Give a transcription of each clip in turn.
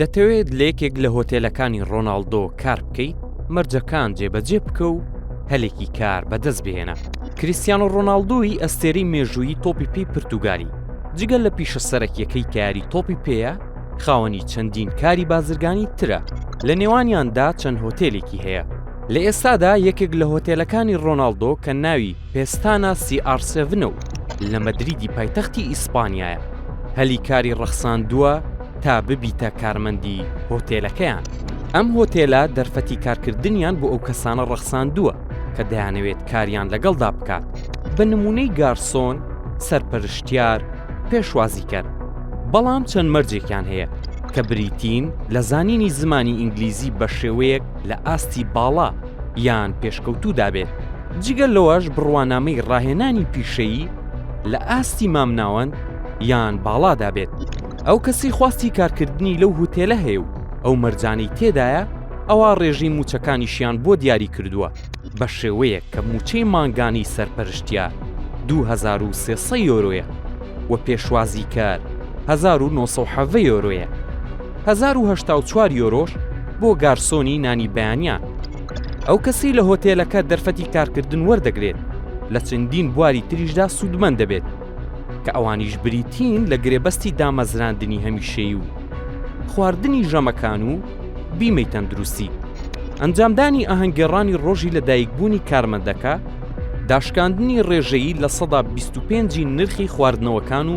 دەتەوێت لە یەکێک لە هۆتێلەکانی ڕۆناڵدۆ کار بکەیت؟ مەرجەکان جێبەجێ بکە و هەلێکی کار بەدەست بهێنە. کریستیانۆ ڕۆناڵدۆی ئەستێرەی مێژوویی تۆپی پێی پرتوگالی، جگە لە پیشە سەرەکییەکەی کە یاری تۆپی پێیە، خاوەنی چەندین کاری بازرگانی ترە، لە نێوانیاندا چەند هۆتێلێکی هەیە. لە ئێستادا یەکێک لە هۆتێلەکانی ڕۆناڵدۆ کە ناوی پێستانا سی ئاڕ سێڤنە و لە مەدریدی پایتەختی ئیسپانیایە، هەلی کاری ڕەخساندووە تا ببیتە کارمەندی هۆتێلەکەیان. ئەم هۆتێلە دەرفەتی کارکردنیان بۆ ئەو کەسانە ڕەخساندووە کە دەیانەوێت کاریان لەگەڵدا بکات، بە نموونەی گارسۆن، سەرپەرشتیار، پێشوازیکەر. بەڵام چەند مەرجێکیان هەیە کە بریتین لە زانینی زمانی ئینگلیزی بە شێوەیەک لە ئاستی باڵا یان پێشکەوتوودا بێت، جگە لەوەش بڕوانامەی ڕاهێنانی پیشەیی لە ئاستی مامناوەند یان باڵادا بێت. ئەو کەسەی خواستی کارکردنی لەو هوتێلە هەیە و ئەو مەرجانەی تێدایە ئەوا ڕێژەی مووچەکانیشیان بۆ دیاری کردووە بە شێوەیەک کە مووچەی مانگانەی سەرپەرشتیار 2300 یۆرۆیە و پێشوازیکەر 1970 یۆرۆیە 1084 یۆرۆش بۆ گارسۆنی نانی بەیانیان. ئەو کەسەی لە هۆتێلەکە دەرفەتی کارکردن وەردەگرێت لە چەندین بواری تریشدا سوودمەند دەبێت کە ئەوانیش بریتین لە گرێبەستی دامەزراندنی هەمیشەیی و خواردنی ژەمەکان و بیمەی تەندروستی، ئەنجامدانی ئاهەنگگێڕانی ڕۆژی لەدایکبوونی کارمەندەکە، داشکاندنی ڕێژەیی 25% ی نرخی خواردنەوەکان و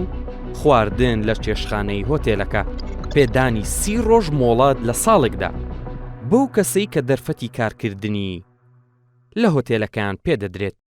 خواردن لە چێشتخانەی هۆتێلەکە، پێدانی سی ڕۆژ مۆڵەت لە ساڵێکدا بەو کەسەی کە دەرفەتی کارکردنی لە هۆتێلەکەیان پێدەدرێت.